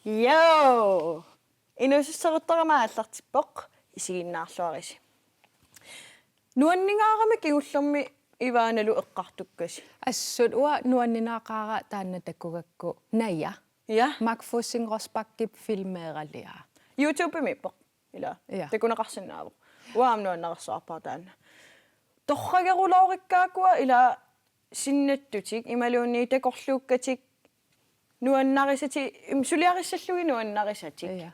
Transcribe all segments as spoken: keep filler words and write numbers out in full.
Jo! Inuusuttorama aallartippoq, isiginnaarluarisi. Nuanningaarami kingullermi Ivaanalu eqqartukkasi. Assut uanga nuanninaqaara taanna takugakku Naja. Ja. Mark Fussing Rosbachip filmeeraliaa. YouTubemiippoq. Ila. Ja. Takuneqarsinnaavoq. Uanga nuannarissavarpara taanna. Torrageruloorikkaakkua ila sinnattutik imaluunniit takorluukkatik nuannarisatik, im, suliarissallugit nuannarisatik. Ja.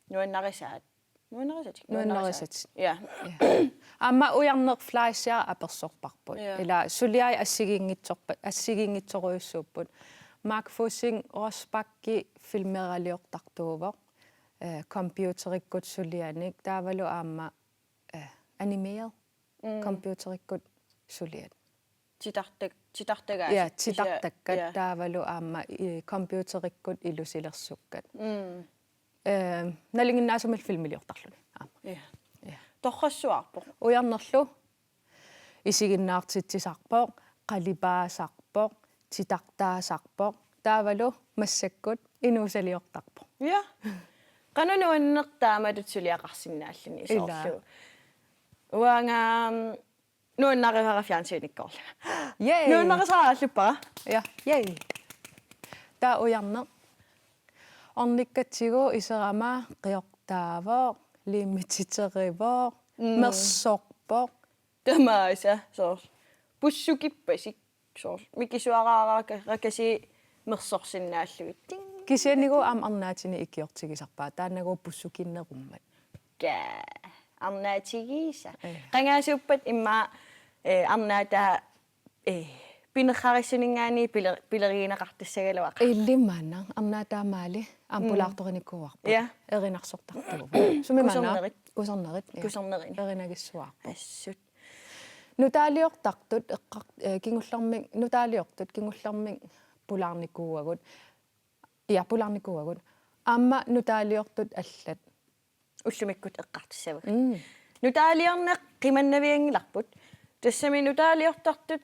Nuannarisaat. Nuannarisatik. Nuannarisatik. Ja. Ja. Aamma Ujarneq Fleischer apersorparput. Ja. Ila suliai assigiinngitsorpa-, assigiinngitsorujussuupput. Mark Fussing Rosbach filmeeraliortartuuvoq. Eh, computerikkut sulianik taavalu aamma, eh, animeret. Mm. Computerikkut suliat. Titartak-, titartagaasi. Ja, titartakkat. Ja. Taavalu aamma, eh, computerikkut ilusilersukkat. Mm. Eh, nalinginnaasumillu filmiliortarluni aamma. Ja. Ja. Torrassuarpoq. Ujarnerlu isiginnaartitsisarpoq, qalipaasarpoq, titartaasarpoq, taavalu massakkut inuusaliortarpoq. Ja. Qanoq nuanneq taamatut suliaqarsinnaalluni. Ila. Soorlu. Uanga, mm, nuannarivara fjernsynikkoorlunga. Yay! Nuannarisara aalluppara. Ja, yay. Taava Ujarneq. Ornikkatsigu iserama qiortaavoq, liimititerivoq, mm, mersorpoq. Tamaasa, soorlu. Pussukippasik, soorlu. Mikisuaraaraaka-, rakasi mersorsinnaallugit. Ting. Kisianni uagut aamma arnaatinik ikiortigisarpara, taannagu pussukinnerummat. Kaa, arnaatigiisa. Eh. Qangaasuuppat immaqa, eh, arnaataa, eh, pinerrarissuninngaanniit piler-, pilerigineqartassagaluaqaaq. Illimmaanna, arnaataa Maali, aamma, mm, pulaartorinikuuarput. Ja. Erinarsortartuuvoq. Sumimaanna? Kusernerit. Kusernerit, ja. Kusernerini. Erinagissuaarpoq. Assut. Nutaaliortartut eqqar-, eh, kingullermik, nutaaliortut kingullermik pulaarnikuuagut. Ja, pulaarnikuuagut. Aamma nutaaliortut allat. Ullumikkut eqqartussavagut. Mm. Nutaaliorneq qimannavianngilarput. Tassami nutaaliortartut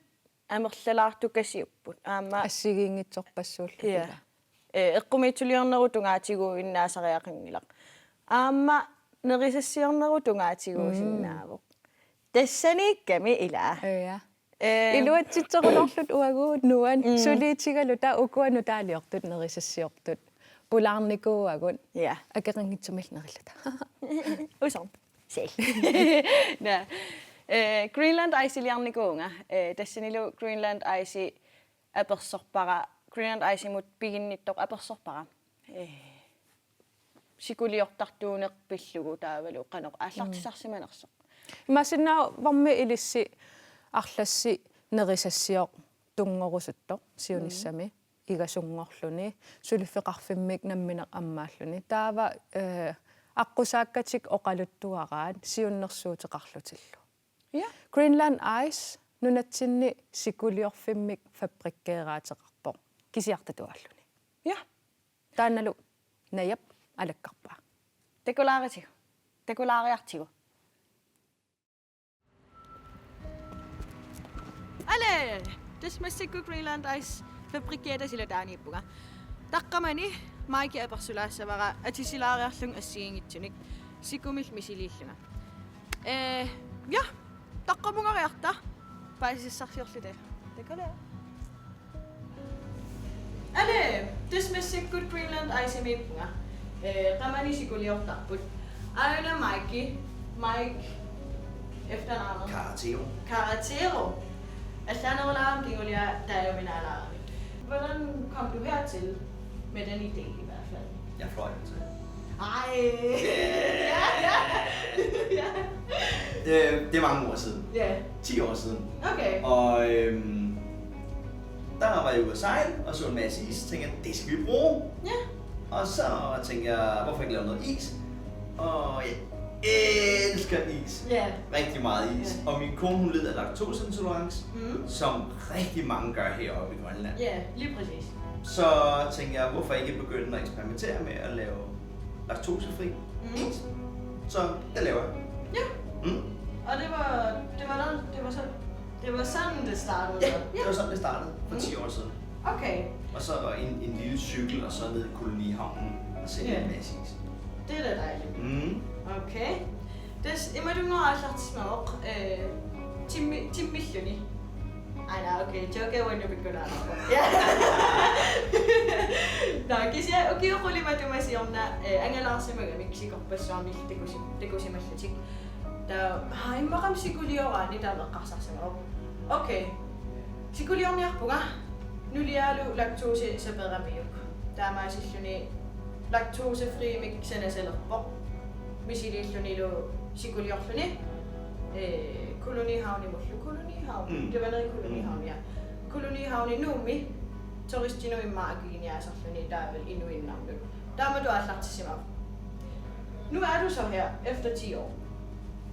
amerlalaartukasiupput. Aamma assigiinngitsorpassuullutik. Ja. Ila. Eh, eqqumiitsuliornerup tungaatigut innaasariaqanngilaq. Aamma nerisassiornerup tungaatiguusinnaavoq. Mm. Tassaniikkami ila. Ja. Eh. Iluatsitseruloorluta uagut nuann-, mm, suliitigaluta ukua nutaaliortut nerisassiortut. Pulaarnikuuagut. Ja. Akeqanngitsumillu nerilluta. Usoq. Sel. Naa. Eh, Greenland Ice-iliarnikuuvunga. Eh, tassanilu Greenland Ice apersorpara, Greenland Ice-imut piginnittoq apersorpara. Eh, sikuliortartuuneq pillugu taavalu qanoq aallartissarsimanersoq. Mm. Imaassinnaavoq ilissi arlassi nerisassiortoq tunngorusuttoq siunissami, mm, igasunngorluni, suliffeqarfimmik nammineq ammaalluni. Taava, eh, aqqusaakkatik oqaluttuaraat siunnersuuteqarlutillu. Ja. Greenland Ice nunatsinni sikuliorfimmik fabrikkeeraateqarpoq kisiartatuaalluni. Ja. Taannalu Najap alakkarpaa. Takulaarisigu. Takulaariartigu. Ale! Tassa massakkut Greenland Ice fabrikkiata silataaniippunga. Taqqamani Mike apersulaassavara atisilaariarlunga assigiinngitsunik sikumillu misiliillunga. Eh, ja, taqqamungariarta. Paasisassarsiorluta. Takula. Ale, tassa massakkut Greenland Ice-imiippunga. Eh, qamani sikuliortarput. Aana Mike, Mike efternavnet? Karateo. Karateo. Allaanerulaarami kingulia taajuminaalaarami. Hvordan kom du hertil med den idé i hvert fald? Jeg fløj til. Ej. Ja, ja. Ja. Det, det er mange år siden. Ja. Ti år siden. Okay. Og øhm, der var jeg ude at sejle og så en masse is, og tænkte, det skal vi bruge. Ja. Og så tænkte jeg, hvorfor ikke lave noget is? Og jeg elsker is. Ja. Rigtig meget is. Ja. Og min kone, hun lider af laktoseintolerance, mm, som rigtig mange gør heroppe i Grønland. Ja, lige præcis. Så tænkte jeg, hvorfor ikke begynde at eksperimentere med at lave laktosefri, mm, is? Så det laver jeg. Ja. Mm. Og det var, det var, der, det var så, det var sådan, det startede? Ja, så? Ja, det var sådan, det startede for, mm, ti år siden. Okay. Og så en, en lille cykel, og så ned i kolonihavnen. Simpelthen Ja. Massis. Det er da dejligt. Mm. Okay. Tassa imaluunniit aallartissimavoq, øh, timmi-, timmilluni. Ej, nej, okay. Joke uannupikkulaarpoq. Ja. Nå, kisianni ukioq qulit matuma siorna, øh, angalaarsimagamik sikorpassuarnik takusi-, takusimallutik. Taava, aa, immaqa aamma sikulioraanni taama eqqarsarsimavoq. Okay. Sikuliorniarpunga. Nuliaalu laktosesaperamiuk. Taamaasilluni laktosefriimik sanasalerpoq. Misiliillunilu sikuliorluni. Øh, kolonihavnimullu. Kolonihavn. Mm. Det var nede i kolonihavn, ja. Kolonihavni Nuummi turistinut immaqa akiliiniaasarluni taavalu inuinnarnut. Taamatut aallartissimavoq. Nu er du så her efter ti år.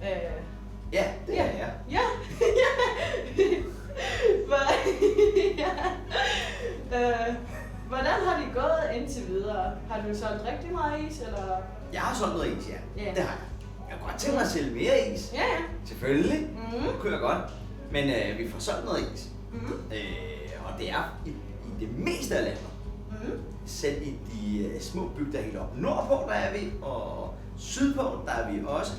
Øh, Ja, det er jeg. Ja. Hvor-, ja. Øh, hvordan har det gået indtil videre? Har du solgt rigtig meget is, eller? Jeg har solgt noget is, ja. Ja. Det har jeg. Jeg kunne godt tænke mig at sælge mere is. Ja, ja. Selvfølgelig. Mhm. Det kunne jeg godt. Men øh, vi får solgt noget is. Mhm. Øh, og det er i, i det meste af landet. Mhm. Selv i de øh, små bygder helt op nordpå, der er vi, og sydpå, der er vi også.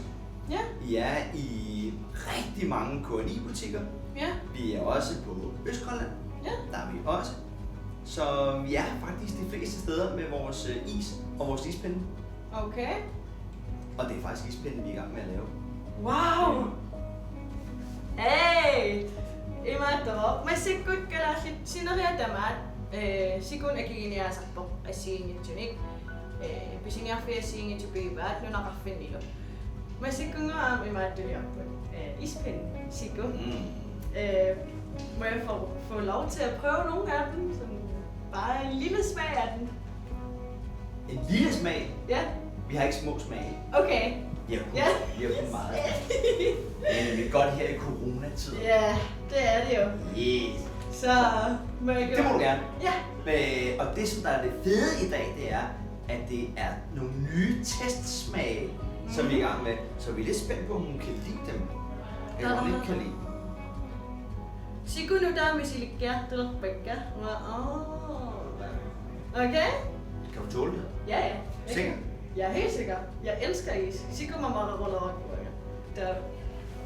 Ja. Vi er i rigtig mange K N I-butikker. Ja. Vi er også på Østgrønland. Ja. Der er vi også. Så vi er faktisk de fleste steder med vores øh, is og vores ispinde. Okay. Og det er faktisk ispinde, vi er i gang med at lave. Wow! Hey! Imaattoq. Massakkut kalaallit sineriak tamaat, øh, sikunik akiliiniaasarpoq assigiinngitsunik. Øh, pisiniarfiit assigiinngitsut piimaat nunaqarfinnilu. Massakkunngooq aamma imaattuliorput. Øh, ispind, siku. Mm. Øh, må jeg få, få lov til at prøve nogle af dem? Sådan bare en lille smag af den. En lille smag. Ja, Vi har ikke små smage. okay. Vi har kun, Ja. vi har kun meget. Det er nemlig godt her i coronatiden. Ja, det er det jo. Yes. Så må jeg Det må du gerne. Ja. Øh, og det, som der er det fede i dag, det er, at det er nogle nye testsmage, som vi er i gang med. Så vi er lidt spændt på, om hun kan lide dem. Eller om hun ikke kan lide dem. Siku nutaaq misilikkiartulerpakka. Wow. Okay? Kan du tåle det? Ja, ja. Sikker? Jeg er helt sikker. Jeg elsker is. Siku mamaqarulerarpunga. Der.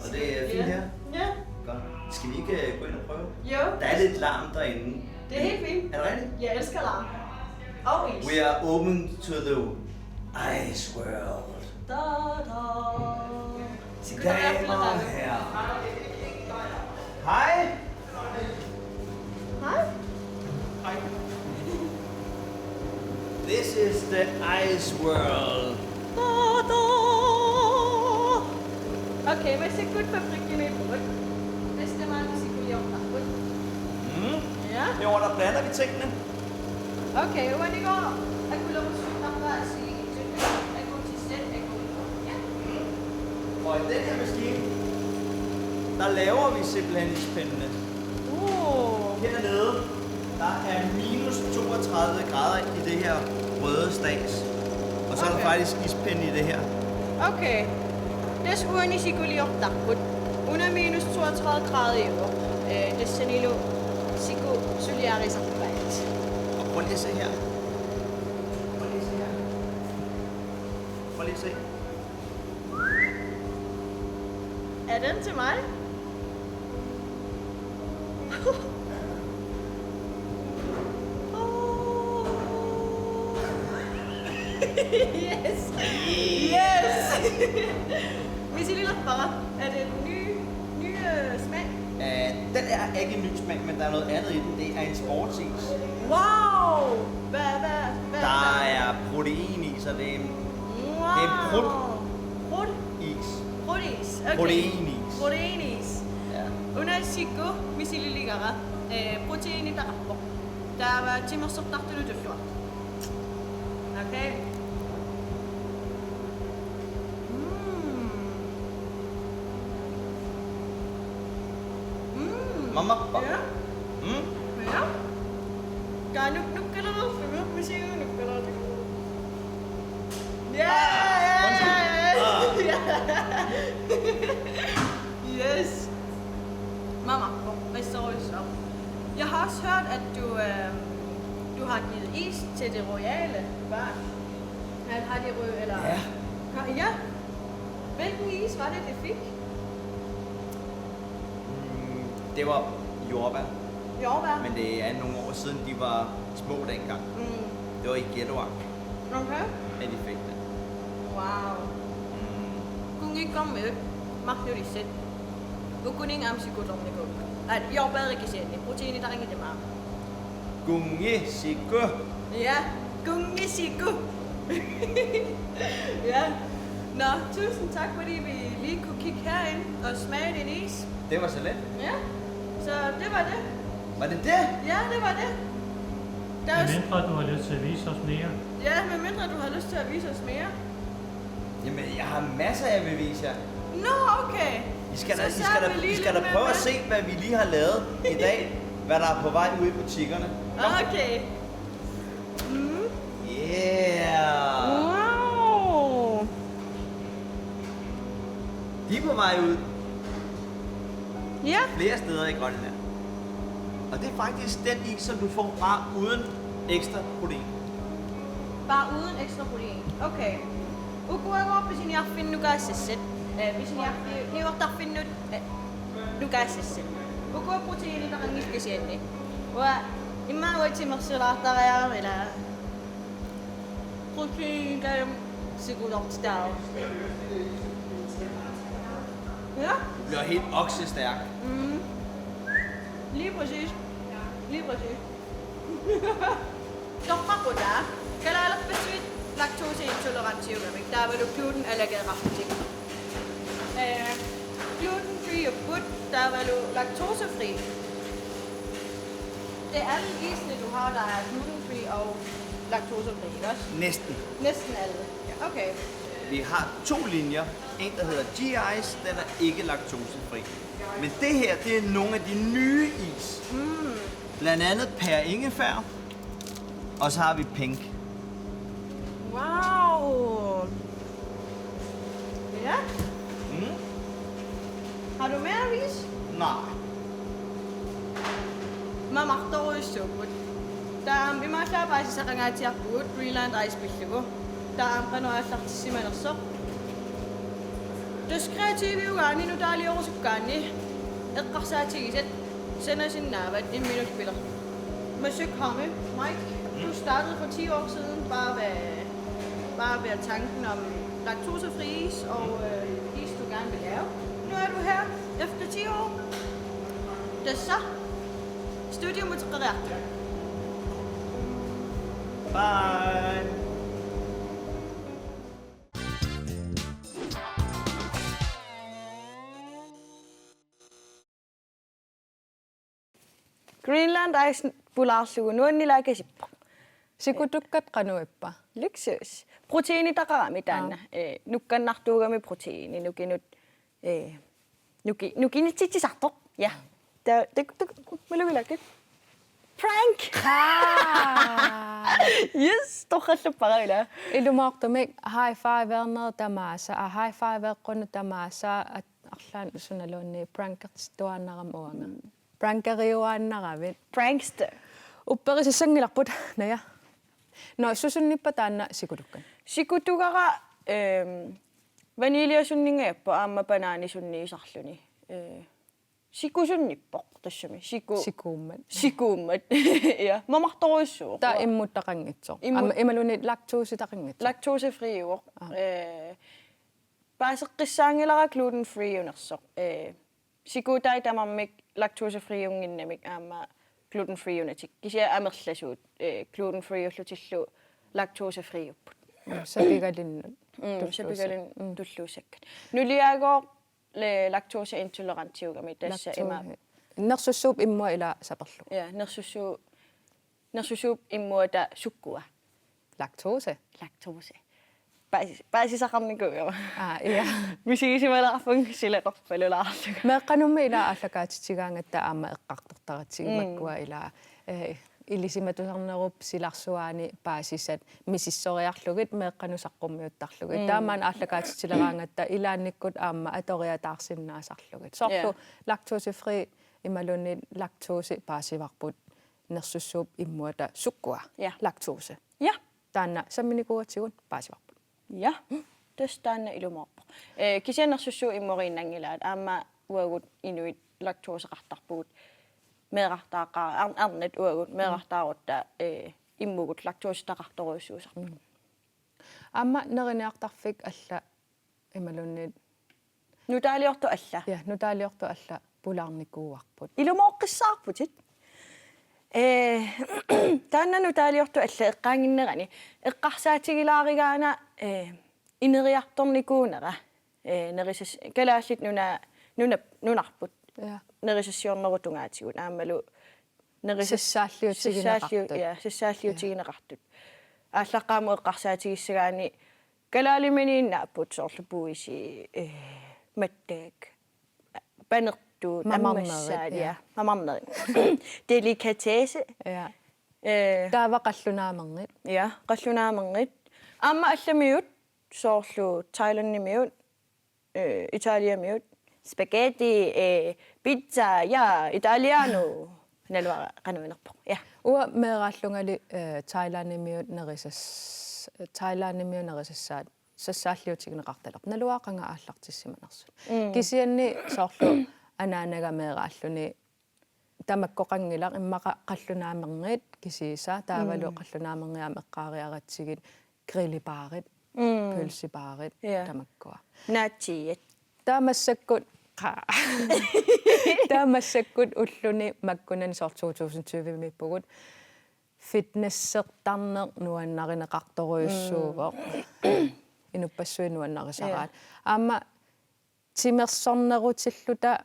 Og det er fint her? Ja. Godt. Skal vi ikke øh, gå ind og prøve? Jo. Der er lidt larm derinde. Det er helt fint. Er det rigtigt? Jeg elsker larm. Og is. We are open to the ice world. Da, da. Siku der er Damer og fyldt. Herrer. Hej. Hej. This is the ice world. Da, da. Okay, massakkut fabrikkimiippugut. Tassa maani sikuliortarput. Mm. Ja. Herovre, der blander vi tingene. Okay, uanigoo akulerussuuttarpaa assigiinngitsut. Akuutissaat akuulerput. Ja. Og i den her maskine, der laver vi simpelthen ispindene. Uh. Hernede, der er minus toogtredive grader i det her røde stads. Og så er der Okay. faktisk ispinde i det her. Okay. Tassa uani sikuliortarput. Una minus toogtredive grader i år. Øh, tassanilu siku suliarisarpaat. Og prøv lige at se her. Prøv lige at se her. Prøv lige at se. Er den til mig? Yes! Yes! Misililerpara, er det en ny, ny øh, smag? Øh, den er ikke en ny smag, men der er noget andet i den. Det er en sportsis. Wow! Hvad, hvad, hvad? Der er protein i, så det er en Wow! det er prut. Prut? Is. Prutis. Okay. Proteinis. Proteinis. Ja. Una siku misililigara, øh, proteinitarpoq. Taava timersortartunut tulluartoq. Okay. Mm. Mm. Mamappa. Ja. Mm? Ja. Qanoq nukkalerlugu, misigu nukkalerlugu. Ja, Ah, ja, undskyld. ja, ja. Ah. Ja. Yes. Mama, hvad så, så? Jeg har også hørt, at du, øh, du har givet is til det royale bar. Al Hadi Rød, eller? Ja. Ka- ja. Hvilken is var det, det fik? Mm, det var jordbær, Jordbær. Men det er nogle år siden, de var små dengang. Mm. Det var i Gellervang, Okay. At de fik det. Wow. Mm. Kunngikkumi marlulissit. Ukuning amsikutorniku. At jordbær ikke sen. Protein i tarangi det meget. Kunngisikku. Ja, kunngisikku. Ja. Nå, tusind tak, fordi vi lige kunne kigge herind og smage din is. Det var så let. Ja, så det var det. Var det det? Ja, det var det. Der er Med jo... mindre du har lyst til at vise os mere. Ja, med mindre du har lyst til at vise os mere. Jamen, jeg har masser af beviser. Nå, okay. I skal da, Så I så skal er da, vi lige I skal da lidt prøve med at se, hvad vi lige har lavet i dag. Hvad der er på vej ude i butikkerne. Kom. Okay. Mm. Yeah! Wow. De er på vej ud Ja, flere steder i Grønland. Og det er faktisk den is, som du får bare uden ekstra protein. Bare uden ekstra protein. Okay. Ukua pisiniarfinnukaassassat. Eh, pisiniarfi-, niuertarfinnut, eh, nukaassassat. Ukua protein i tarangi kisianni. Uanga immaqa uanga timersilaartariaqarama ila. Protein kan sikutortitaavoq. Ja? Du bliver helt oksestærk. Mm. Lige præcis. Lige præcis. Torraqutaa. Kalaalerpassuit laktoseintolerantiugamik. Taavalu glutenallergeeqarlutik. Eh, gluten-free-upput. Taavalu laktosefri. Det er alle isene, du har, der er gluten-free og laktosefri, ikke også? Næsten. Næsten alle. Okay. Vi har to linjer. En, der hedder G-Ice, den er ikke laktosefri. Men det her, det er nogle af de nye is. Mm. Blandt andet pære ingefær. Og så har vi pink. Wow. Ja. Mm. Har du mere ris? Nej. Mamartorujussuupput. Taava imaallaat paasisaqangaatsiarpugut Greenland Ice pillugu. Taava qanoq aallartissimanersoq. Tassa kreativiugaanni nutaaliorusukkaanni eqqarsaatigisat sanasinnaavat imminut piler. Masuk Hamme, Mike, du startede for ti år siden bare ved, bare ved tanken om laktosefri is og øh, is, du gerne vil lave. Nu er du her efter ti år. Tassa. Studio muteqqeriarta. Bye. Greenland Ice pulaarlugu nuannilaakasippoq. Sikutukkat qanoq ippa? Luksus. Proteinitaqarami taanna. Ee, nukkannartuugami proteini nukinut. Ee, nuki-, nukinitsitsisartoq. Ja. Ta-, ta-, ta-, malugilaakkat. Prank! Yes, torralluppara ila. Ilumoortumik high five-erneq tamaasa, a high five-eqqunneq tamaasa, at arlaannik sunaluunniit prankertittuaannarama uanga. Prankeriuaannaravit. Prankster. Upperisissanngilarput, naja. Nå, susunnippa taanna sikutukkat? Sikutugara, øhm, vaniljesunninngajappoq aamma banaanisunniisarluni. Øh, sikusunnippoq tassami. Siku-, Sikuummat. Sikuummat. Ja, mamartorujussuuvoq. Taava immuttaqanngitsoq. Immut- Aamma imaluunniit laktositaqanngitsoq. Laktosefriuvoq. Aa. Øh, paaseqqissaanngilara gluten-free-unersoq. Øh, sikuutai tamarmik laktosefriunnginnamik aamma gluten-free-unatik. Kisianni amerlasuut, øh, gluten-free-ullutillu laktosefriupput. Mm, sapigalinnut. Mm, Tulluussat. sapigalinnut Mm. tulluussakkat. Nuliagooq le-, laktoseintolerantiugami tassa ima. Laktose. Nersussuup immua ila saperlugu. Ja, nersussu-, nersussuup immuata sukkua. Laktose. Laktose. Paas-, paasisaqarnikuugama. Aa, ja. Misigisimalaarpunga silatorpalulaarlugu. Meeqqanummi ila aallakaatitsigaangatta aamma eqqartortaratsigu. Mm. Makkua ila, eh, ilisimatusarnerup silarsuaani paasisat misissoriarlugit meeqqanut saqqummiuttarlugit. Mm. Taamaammat aallakaatitsileraangatta ilaannikkut aamma atoriataarsinnaasarlugit. Soorlu, ja, laktosefri imaluunniit laktose paasivarput nersussuup immuata sukkua. Ja. Laktose. Ja. Taanna samminikuugatsigu paasivarput. Ja, tassa taanna ilumoorpoq. Eh, kisianni nersussuup immoriinnanngilaat, aamma uagut inuit laktoseqartarpugut meerartaaqqa-, ar-, arnat uagut meerartaarutta, eh, immugut laktosetaqartorujussuusarput. Mm. Aamma neriniartarfik alla imaluunniit. Nutaaliortut alla. Ja, nutaaliortut alla pulaarnikuuarput. Ilumooqqissaarputit. Eh, taanna nutaaliortut alla eqqaannginnerani eqqarsaatigilaarigaana, eh, ineriartornikuunera, eh, nerisas-, Kalaallit Nuna-, nuna-, nunarput. Ja. Nerisassiornerup tungaatigut aammalu nerisas-, sassaalliutigineqartut. Sassaalliu-, ja, sassaalliutigineqartut. Aallaqqaammut eqqarsaatigissagaanni kalaaliminiinnaapput soorlu puisi, eh, mattak, panertuut, mamarnerit, ammassaat, ja. Ja, mamarnerit. Delikatesse. Ja. Eh. Taava qallunaamerngit. Ja, qallunaamerngit. Aamma allamiut, soorlu Thailandimiut, eh, Italiamiut, spaghetti, eh, pizza, ja, italiano. Naluara qanoq inerpoq. Ja. Uanga meeraallungali, eh, Thailandimiut nerisas-, Thailandimiut nerisassaat sassaalliutigineqartalerpoq. Naluara qanga aallartissimanersut. Mm. Kisianni soorlu anaanaga meeraalluni tamakkoqanngilaq, immaqa qallunaamerngit kisiisa, taavalu, mm, qallunaamerngit aamma eqqaariaratsigit grillibaarit, mm, pølsebaarit, ja, tamakkua. Naatsiit. Taava massakkut, qa-, taava massakkut ulluni makkunani soorlu to tusind tyve-miippugut. Fitnessertarneq nuannarineqartorujussuuvoq. Mm. Inuppassuit nuannarisaraat. Ja. Aamma timersornerutilluta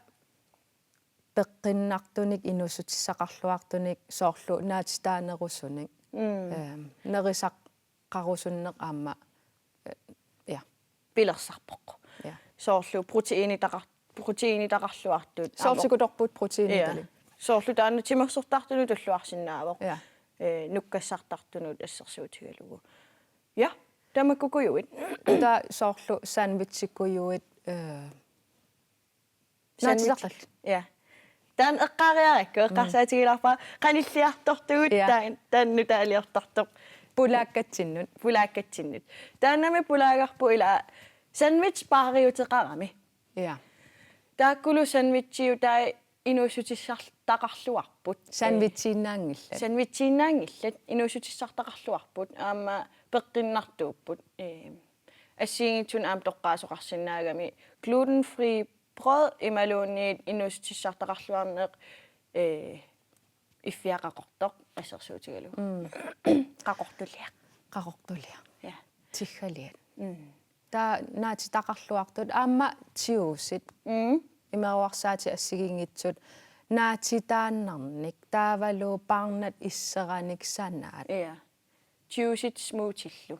peqqinnartunik, inuussutissaqarluartunik, soorlu naatitaanerusunik. Mm. Ehm, nerisaq- qarusunneq aamma, eh, ja. Pilersarpoq. Ja. Soorlu proteiinitaqar-, proteiinitaqarluartut. Soorlu aamma sikulorput proteiinitalik. Ja. Soorlu taanna timersortartunut tulluarsinnaavoq. Ja. Eh, nukkassartartunut assersuutigalugu. Ja, tamakkukujuit. Taava soorlu sandwichikujuit, eh, Sandwich. Naatitarluni. Ja. Taanna eqqaariarakku, mm, eqqarsaatigilaarpara, qanilliartortugut, ja, taan-, taanna nutaaliortartoq. Pulaakkatsinnut. Pulaakkatsinnut. Taannami pulaagarput ila sandwichbaariuteqarami. Ja. Taakkulu sandwichiutai inuussutissartaqarluarput. Sandwichiinnaanngillat. Sandwichiinnaanngillat, inuussutissartaqarluarput, aamma peqqinnartuupput. Ee, assigiinngitsunik aamma toqqaasoqarsinnaagami gluten-fri brød imaluunniit inuussutissartaqarluarneq, eh, iffiaq qaqortoq assersuutigalugu. Mm. Qaqortuliaq. Qaqortuliaq. Ja. Tiggaliat. Mm. Taava naatitaqarluartut aamma juicit. Mm. Imeruersaatit assigiinngitsut naatitaannarnik taavalu paarnat isseranik sanaat. Ja. Juicit smoothillu.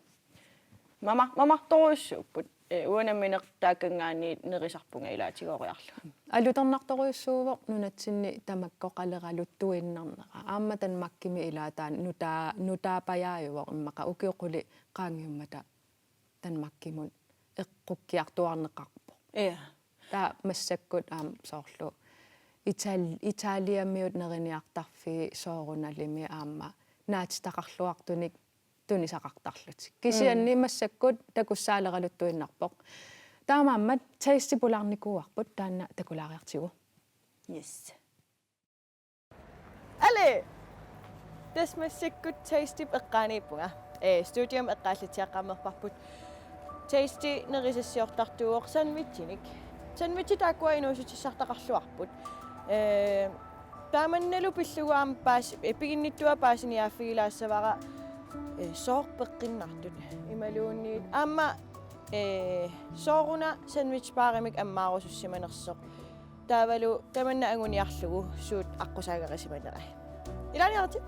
Mama-, mamartorujussuupput. Eh, uanga nammineq taakkanngaanniit nerisarpunga ilaatigooriarlunga. Alutornartorujussuuvoq nunatsinni tamakkoqaleraluttuinnarnera. Aamma Danmarkimi ilaa taanna nutaa-, nutaapajaajuvoq immaqa ukiut qulit qaangiummata Danmarkimut eqqukkiartuaarneqarpoq. Ja. Taava massakkut aamma soorlu Ital-, Italiamiut neriniartarfii soorunalimi aamma naatitaqarluartunik tunisaqartarlutik. Kisianni, mm, massakkut takussaaleraluttuinnarpoq. Taamaammat Tasty pulaarnikuuarput, taanna takulaariartigu. Yes. Ale! Tassa massakkut Tastyp eqqaaniippunga. Ee, studiumi eqqaallatsiaqqammerparput. Tasty nerisassiortartuuvoq sandwichinik. Sandwichi taakkua inuussutissartaqarluarput. Ee, taamannalu pillugu aamma paas-, ee, piginnittua paasiniaaffigilaassavara, ee, sooq peqqinnartut. Imaluunniit aamma, ee, sooruna sandwichbaarimik ammaarusussimanersoq. Taavalu tamanna anguniarlugu suut aqqusaagarisimalerai. Ilaaniarti.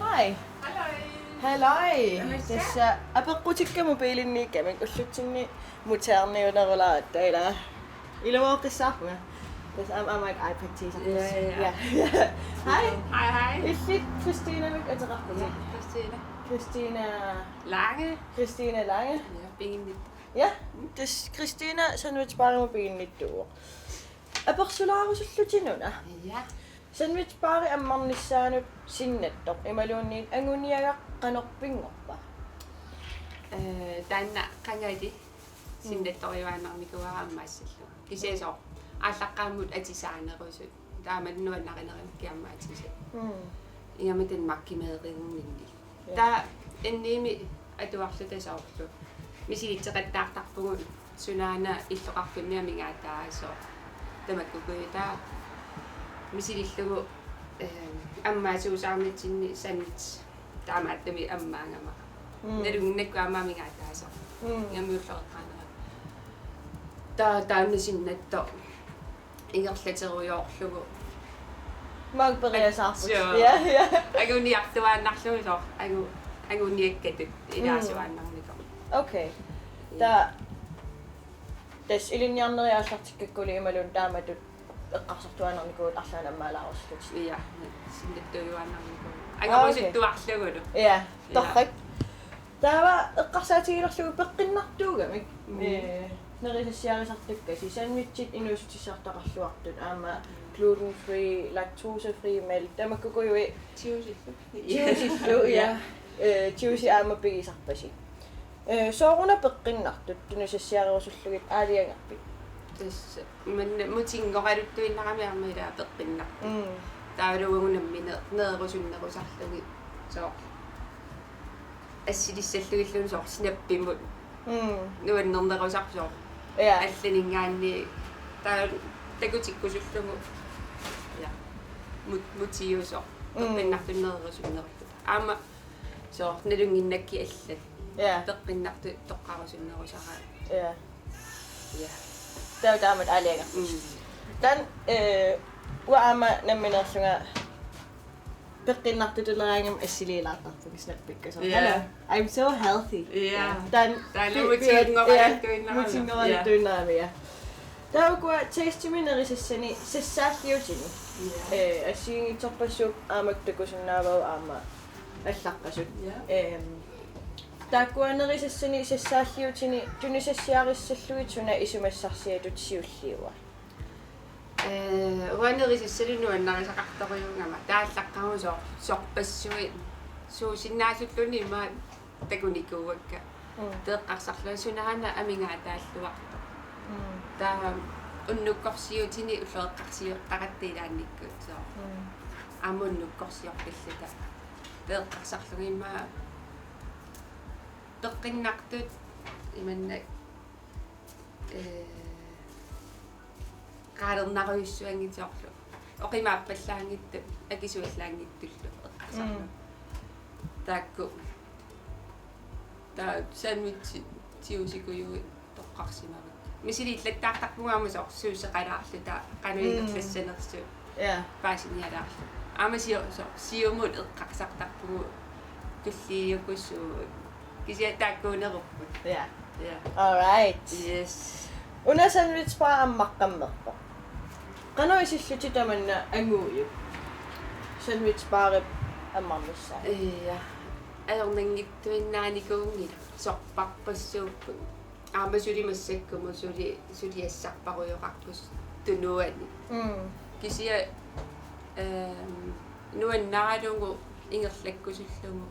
Hej. Halløj. Halløj. Tassa apeqqutikkama mobiilinniikkamik ullutsinni muteerniunerulaaratta ilaa. Ilumooqqissaarpunga. Tassa aamma, aamma iPad-iisa. Ja, ja. Ja. Hej. Hej, hej. Illit Kristinamik ateqarputit. Ja, Kristina. Kristina. Lange. Kristina Lange. Ja, piginnittoq. Ja, tassa Kristina sandwichbaarimut piginnittuuvoq. Apersulaarusullutit una. Ja. Sandwichbari ammarnissaanut sinnattoq imaluunniit anguniagaq qanoq pinngorpa? Eh, taanna qangali sinnattorujuaannarnikuuara ammaassallugu. Kisianni sooq aallaqqaammut atisaanerusut. Taama nuannarinermik aamma atisat. Mm. Ingammik Danmarkimeerigunninni. Ja. Taava N M-imi atuarluta soorlu misilitseqattaartarpugut sunaana illoqarfimmi amigaataasoq. Tamakkuuku taava misilillugu, eh, ammaasuusaarnitsinni sandwich taamaattumik ammaagama. Mm. Nalunnginnakku aamma amigaataasoq. Mm. Ingammik ulloqeqqaanera. Taava taanna sinnattoq ingerlaterujoorlugu. Maanna periasaarput. Joo. Ja, ja. Anguniartuaannarlugu soorlu angu-, anguniakkatut ilaasuaannarnikoq. Okay. Taava tassa ilinniarneriallartikkakkuli imaluunniit taamatut eqqarsartuaannarnikuuvutit arlaannik ammaalaarusullutit. Ja, sinnattuujuaannarnikuuvoq. Angorusuttuarlugulu. Ja, torrak. Taava eqqarsaatigilerlugu peqqinnartuugamik. Mm. Eh, nerisassiarisartakkasi sandwichit inuussutissartaqarluartut aamma gluten free, lactose free mælk tamakkuuku Juicillu. juicillu, ja. Eh, juici aamma pigisarpasi. Eh, sooruna peqqinnartut tunisassiarerusullugit aalajangerpit? Tassa manna mutinngoraluttuinnarami aamma ilaa peqqinnartut. Mm. Taavalu uagut nammineq neerusunnerusarlugit soorlu assilissallugillugit soorlu snappimut Mm. nuannernerusarpoq soorlu. Ja. Allaninngaanniit taava takutikkusullugu. Ja. Mut-, mutiusoq. Mm. Peqqinnartut neerusunnerullutik. Aamma soorlu nalunnginnakkit allat. Ja. Peqqinnartut toqqarusunnerusaraat. Ja. Ja. Taava taamatut aalajangerpit. Mm. Taanna, eh, uanga aamma nammineerlunga peqqinnartutuleraangama assiliilaartarpunga snappikkasooq. Ja. Hello, I'm so healthy. Ja. Taanna Taanna pi-, mutinngoraluttuinnarami. ja, mutinngoraluttuinnarami, ja. Taava ukua Tastemi nerisassani sassaalliutini. Ja. Eh, assigiinngitsorpassuupput aamma takusinnaavagut aamma allaqqasut. Ja. Ehm, taakkua nerisassani sassaalliutini tunisassiarissallugit suna isumassarsiatut siulliua? Eh, uanga nerisassalu nuannarisaqartorujuugama taallaqqaarusooq sorpassuit suusinnaasulluni immaqa takunikuuakka. Mm. Teeqqarsarlunga sunaana amigaataalluartoq. Mm. Taava unnukkorsiutini ulloqeqqarsiortaratta ilaannikkut sooq. Mm. Aamma unnukkorsiorpalluta. Teeqqarsarlunga immaqa peqqinnartut imannak, eh, qaalernaruissuanngitsoorlu. Oqimaappallaanngitsut, akisuallaanngitsullu eqqarsarlunga. Mm. Taakku. Taava sandwichit juicikujuit toqqarsimavakka. Misiliillattaartarpugut aamma soorlu suuseqalaarluta qanoq ingerlassanersut. Ja. Paasinialaarluta. Aamma sio-, soorlu siumut eqqarsartarpugut tulliukkusuut. Kisianni taakkuunerupput. Ja. Ja. All right. Yes. Una sandwichbar ammaqqammerpoq. Qanoq isillutit tamanna anguiuk? Sandwichbarip ammarnissaa. Ja. Ajornanngittuinnaanikuunngilaq. Sorpassuupput. Aamma suli massakkumut suli, suliassarparujoqarpusi tunuani. Mm. Kisianni, ehm, nuannaralugu ingerlakkusullugu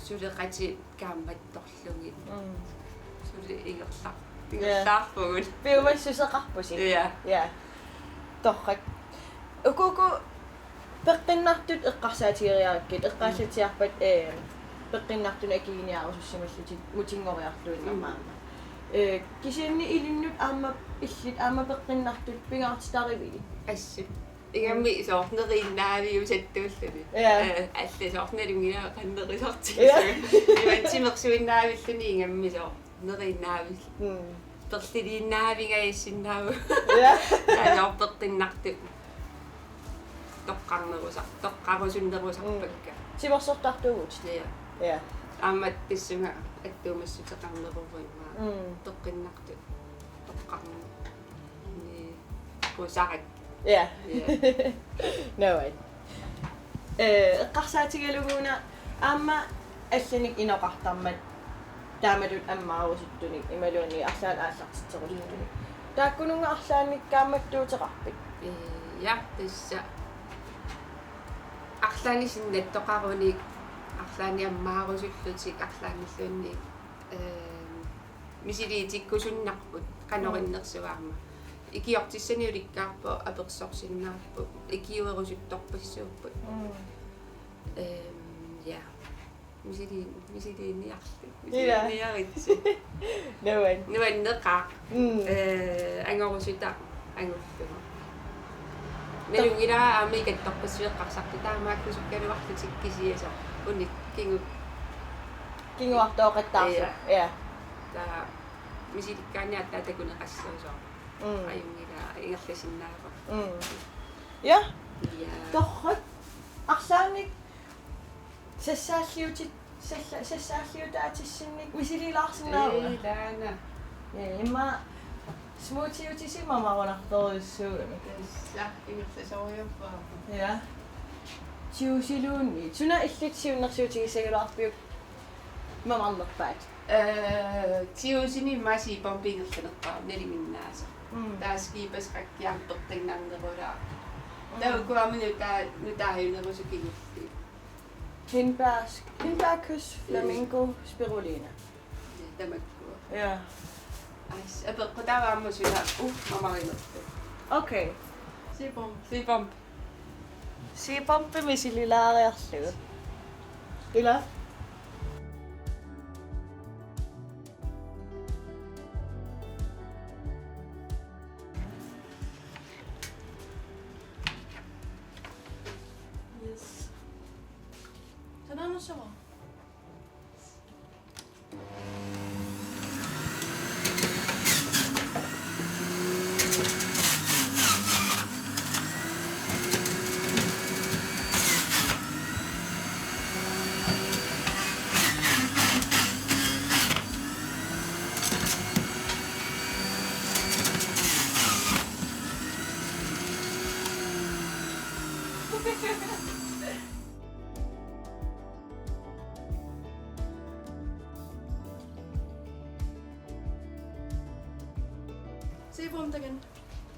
suleqatit kaammattorlugit. Mm. Suli ingerlar-, Ja. ingerlaarpugut. Piumassuseqarpusi. Ja. Ja. Torrak. Ukuuku peqqinnartut eqqarsaatigeriarakkit, eqqaallatsiarpat, eh, peqqinnartunik akiliiarusussimallutit mutinngoriartuinnarmat aamma. Eh, kisianni ilinnut aamma illit aamma peqqinnartut pingaartitarivigit? Assut. Ingammik soorlu neriinnaaviusattuulluni. Ja. Eh, allat soorlu nalunngilara qanoq nerisartik. Ja. Ivan timersuinnaavilluni ingammik soorlu neriinnaavi-. Mm. Perliliinnaavigajassinnaavugut. Ja. Taava soorlu peqqinnartut toqqarnerusar-, toqqarusunnerusarpakka. Mm. Timersortartuuvutit. Ja. Ja. Aamma tassunga attuumassuteqarneruvoq immaqa. Mm. Peqqinnartut toqqarnerusarpakka. Ni-, kusarak. Ja. Ja. No way. Eh, eqqarsaatigalugu una aamma allanik inoqartarmat taamatut ammaarusuttunik imaluunniit arlaannik aallartitserusuttunik. Mm. Taakkununnga arlaannik kaammattuuteqarpit? Eh, ja, tassa. Arlaannik sinnattoqarunik, arlaannik ammaarusullutik, arlaannilluunniit, ehm, misiliitikkusunnarput qanoq innersugut aamma. Ikiortissanik ulikkaarput apersorsinnaapput, ikiuerusuttorpassuupput. Mm. Ehm, ja. Misili-, misiliiniarli. Ja. Misiliiniaritsi. Nuan. Nuanneqaaq. Mm. Eh, angorusutaq angullugu. Nalunngilara aamma ikattorpassuit eqqarsartut taamaakkusukkaluarlutik kisiisa. Unik kingu-, Kinguartooqattaarsuup. Ja. Ja. Taava misilikkaanni aatsaat takuneqassaaq soorlu. Mm. Ajunngilaq ingerlasinnaavara. Mm. Ja. Ja. Torrak. Arlaannik sassaalliutit-, sassa-, sassaalliutaatissinnik misiliilaarsinnaavara. Ee, taanna. Ja, immaqa smoothieutissi mamarunartorujussuugami. Tassa, ingerlasoriarpara. Ja. Juiciluunniit. Suna illit siunnersuutigissagaluarpiuk mamarnerpaat? Eh, juicini immaqa C-bombi ingerlanerpaaq nalinginnaasoq. Mm. Taava skipasraq kiam peqqinnarnerulaaq. Mm. Taava ukua aamma nutaa-, nutaajunerusut kingulliit. Hindbær-, hindbærkys, flamingo, spirulina. Ja, tamakkua. Ja. Ais, apeqqutaavoq aamma suna, uh, mamarinerput. Okay. C-bomb. C-bomb. C-bombi misililaariarlugu. Ila? Yes. Tananussava? C-bomb takanna.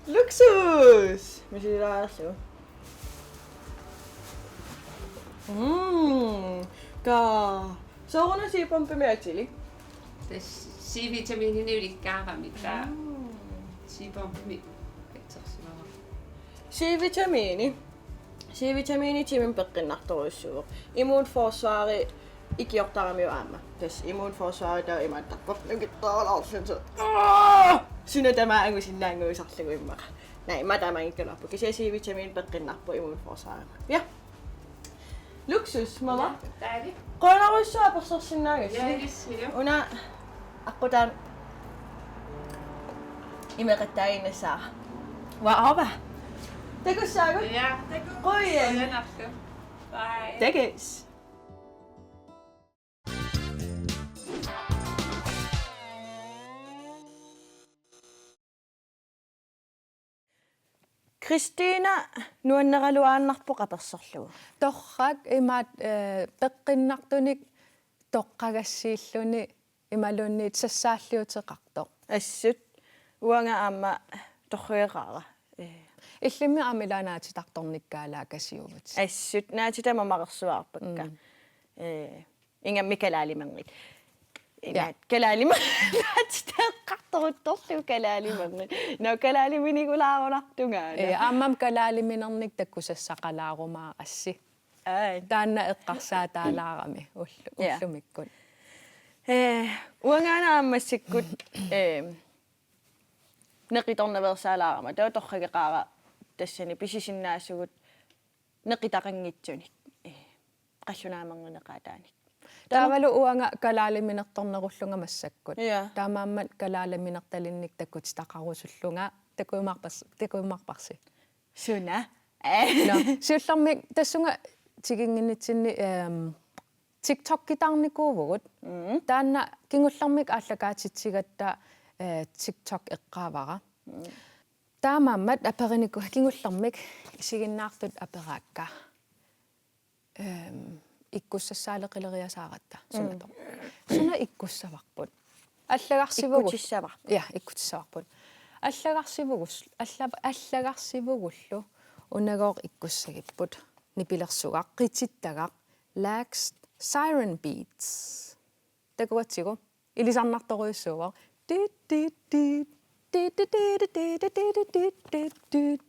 Luksus! Misililaarlugu. Mm. Ka. Sooruna C-bombimik atilik? Tassa C-vitamininik ulikkaarami taava. Mm. C-bombimik katsersimavara. C-vitamini. C-vitamini timimik peqqinnartorujussuuvoq. Immunforsvari ikiortaramiuk aamma. Tassa immunforsvari taava imaattarpoq nukittoorlaarlugu. Aa! Suna tamaat angusinnaannguusarlugu immaqa. Naa, immaqa taamaanngikkaluarpoq. Kisianni C-vitamini peqqinnarpoq immunforsvarimi. Ja. Luksus, mama. Ja, dejligt. Qujanarujussuaq apersorsinnaagassi. Ja, ilisilu. Una aqqutaa imeqattaaginnassaara. Uanga aava. Takussaagut. Ja, takuuk. Qujan. Qujanarlu. Bye. Takuss. Kristina nuanneraluaannarpoq apersorlugu. Torrak imaat, eh, peqqinnartunik toqqagassiilluni imaluunniit sassaalliuteqartoq. Assut. Uanga aamma torrageqaara. Eh. Illimmi aamma ilaa naatitartornikkaalaakasiuvutit? Assut. Naatitat mamarersuarpakka. Mm. Eh. Ingammik kalaalimernik. Ja. Inaat, kalaalima-, naatitat eqqartoruttorlugu kalaalimernik. Nå, kalaaliminigulaarunartungaana. Ee, aammami kalaaliminernik takusassaqalaarumaarassi. Aap. Taanna eqqarsaataalaarami ullu-, ja, ullumikkut. Ee, uangaana aamma massakkut, ee, neqitornaveersaalaarama. Taava torrageqaara tassani pisisinnaasugut neqitaqanngitsunik. Ee, qallunaamerngineqaataanik. Taavalu uanga kalaaliminertornerullunga massakkut. Ja. Taamaammat kalaaliminertalinnik takutitaqarusullunga takujumaarpars-, takujumaarparsi. Suna? Nå, siullermik tassunga tikinnginnitsinni, ehm, TikTokitaarnikuuvugut. Mm. Taanna kingullermik aallakaatitsigatta, eh, TikTok eqqaavara. Mm. Taamaammat aperinikua kingullermik isiginnaartut aperaakka. Ehm, ikkussassaaleqileriasaaratta, mm, sunatoq. Suna ikkussavarput? Allagarsivugut. Ikkutissavarput. Ja, ikkutissavarput. Allagarsivugus-, alla-, allagarsivugullu unagooq ikkussagipput. nipilersugaq, qitittagaq, Lax, Siren Beats. Takugatsigu ilisarnartorujussuuvoq. Dit, dit, dit. Dit, dit, dit.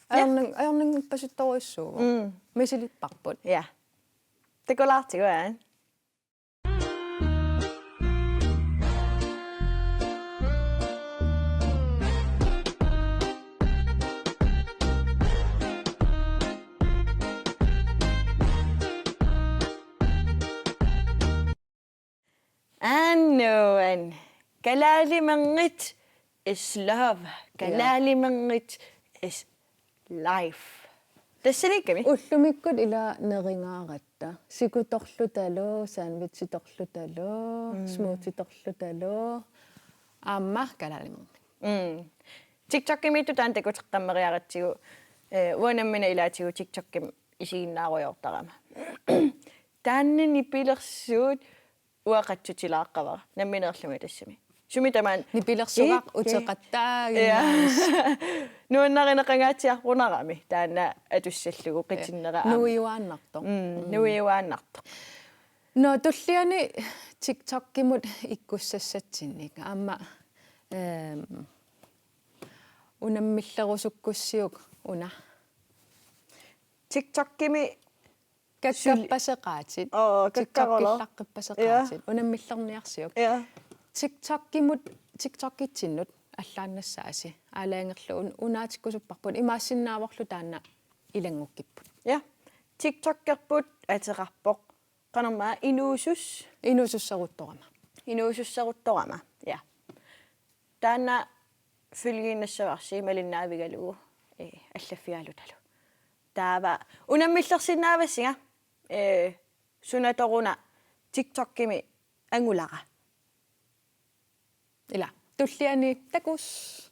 Ja. Ajornang-, ajornanngorpasittorujussuuvoq. Mm. Misilipparput. Ja. Takulaartigu, aa. Aap, nuan. Kalaalimerngit is love. Ja. Kalaalimerngit is life. Tassaniikkami? Ullumikkut ila neringaaratta. Sikutorlutalu, sandwichitorlutalu, mm, smoothietorlutalu. Aamma kalaalimerngit. Mm. TikTokimiittut taanna takuteqqammeriaratsigu, eh, uanga nammineq ilaatigut TikTokimi isiginnaarujoortarama. Taanna nipilersuut uanga qatsutilaaqqavara. Nammineerlunga tassami. Sumi tamaani. Nipilersugaaq. Ee, uteqattaaginnarsi. Ja. Nuannarineqangaatsiarpunarami. Taanna atussallugu, ja, qitinnera aamma. Nuiuaannartoq. Mm, mm, nuiuaannartoq. Nå, tulliani TikTokimut ikkussassatsinnik. Aamma, ehm, unammillerusukkussiuk una. TikTokimi kakkarpaseqaatit. Oo, kakkarulor. TikTokillarpaseqaatit. Ja. Unammillerniarsiuk. Ja. TikTokimut, TikTokitsinnut allaannassaasi. Aalajangerlugu un-, unaatikkusupparput. Imaassinnaavorlu taanna ilanngukkipput. Ja. TikTokerput ateqarpoq. Qanormaa inuusus-. Inuususseruttorama. Inuususseruttorama. Ja. Taanna følgiinnassavarsi malinnaavigalugu, eh, allaffigalutalu. Taava unammillersinnaavassinga, eh, sunatoruna TikTokimi angulara. Ila, tulliani takuss.